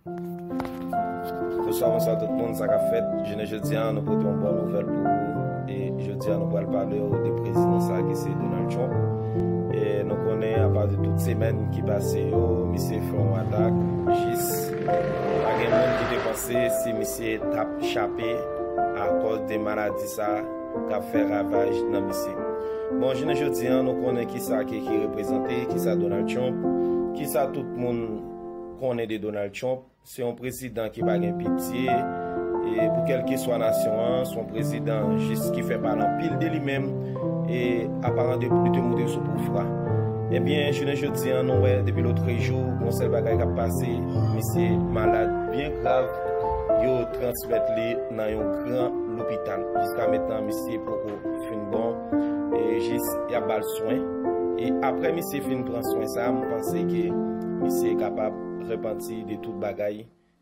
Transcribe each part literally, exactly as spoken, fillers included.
Bonswa, bonswa tout moun, sa k ap fèt? Jounen jodi a, nou pote yon bon nouvèl pou ou. E jodi a, nou pral pale w de prezidan sa ki se Donald Trump. E nou konnen, apa de tout semèn ki pase yo, misye fè yon atak, jis pa gen moun ki te panse si misye t ap chape akòz de maladi sa k ap fè ravaj nan misye. Bon, jounen jodi a, nou konnen kisa ke ki reprezante, kisa Donald Trump, kisa tout moun konnen de Donald Trump. Se yon prezidan ki pa gen pitye, e pou kèlkeswa nasyon an, se yon prezidan jis ki fè pale anpil de li menm, e aparan de li te monte sou pouvwa. Ebyen, jounen jodi a, nou wè depi lòt jou, gon sèl bagay k ap pase, misye malad byen grav, yo transmèt li nan yon gran lopital. Jiska mentnan, misye poko fin bon, e jis y ap ba l swen. E apre misye fin pran swen sa, m panse ke misye kapab repanti de tout bagay,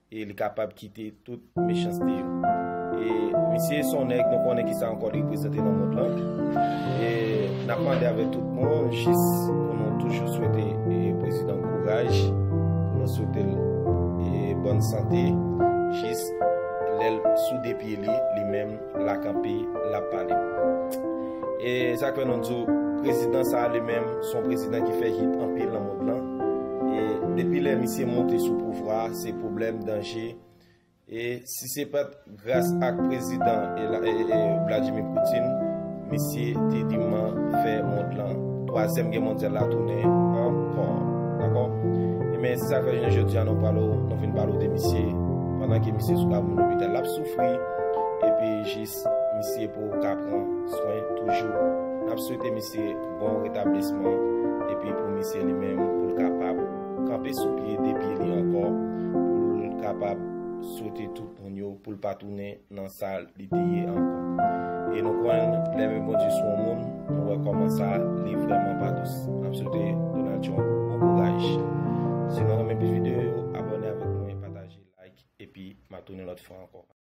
e li kapab kite tout mechanste yo. E misye se yon nèg, nou konnen kisa ankò li reprezante nan mond lan. E n ap mande avèk tout moun jis pou nou toujou swete, e, prezidan kouraj, pou nou swete l, e, bòn sante, jis lè l sou de pye li, li menm l a kanpe, l ap pale. E sa k fè nou di w, prezidan sa a li menm, se yon prezidan ki fè hit anpil nan mond lan. E depi lè misye monte sou pouvwa a, se pwoblèm, danje. E si se pa t gras ak prezidan, e la, e, e, Vladimir Putin, misye te diman fè mond lan, twazyèm gè mondyal la tounen ankò. Dakò? E men, se sa k fè jounen jodi a, nou pale w, nou vin pale w de misye, pandan ke misye sou lakou lopital, l ap soufri, epi jis misye poko ka pran swen toujou. N ap swete misye bon retablisman, epi pou misye li menm, pou l kapab kanpe sou pye, de pye li ankò, pou l kapab sote tout moun yo, pou l pa tounen nan sa li te ye ankò. E nou konn, lè men Bondye sou yon moun, nou wè kòman sa li vrèman pa dous. N ap swete Donald Trump bon kouraj. Si nou renmen plis videyo yo, abòne avèk mwen, pataje, like, epi m ap tounen lòt fwa ankò.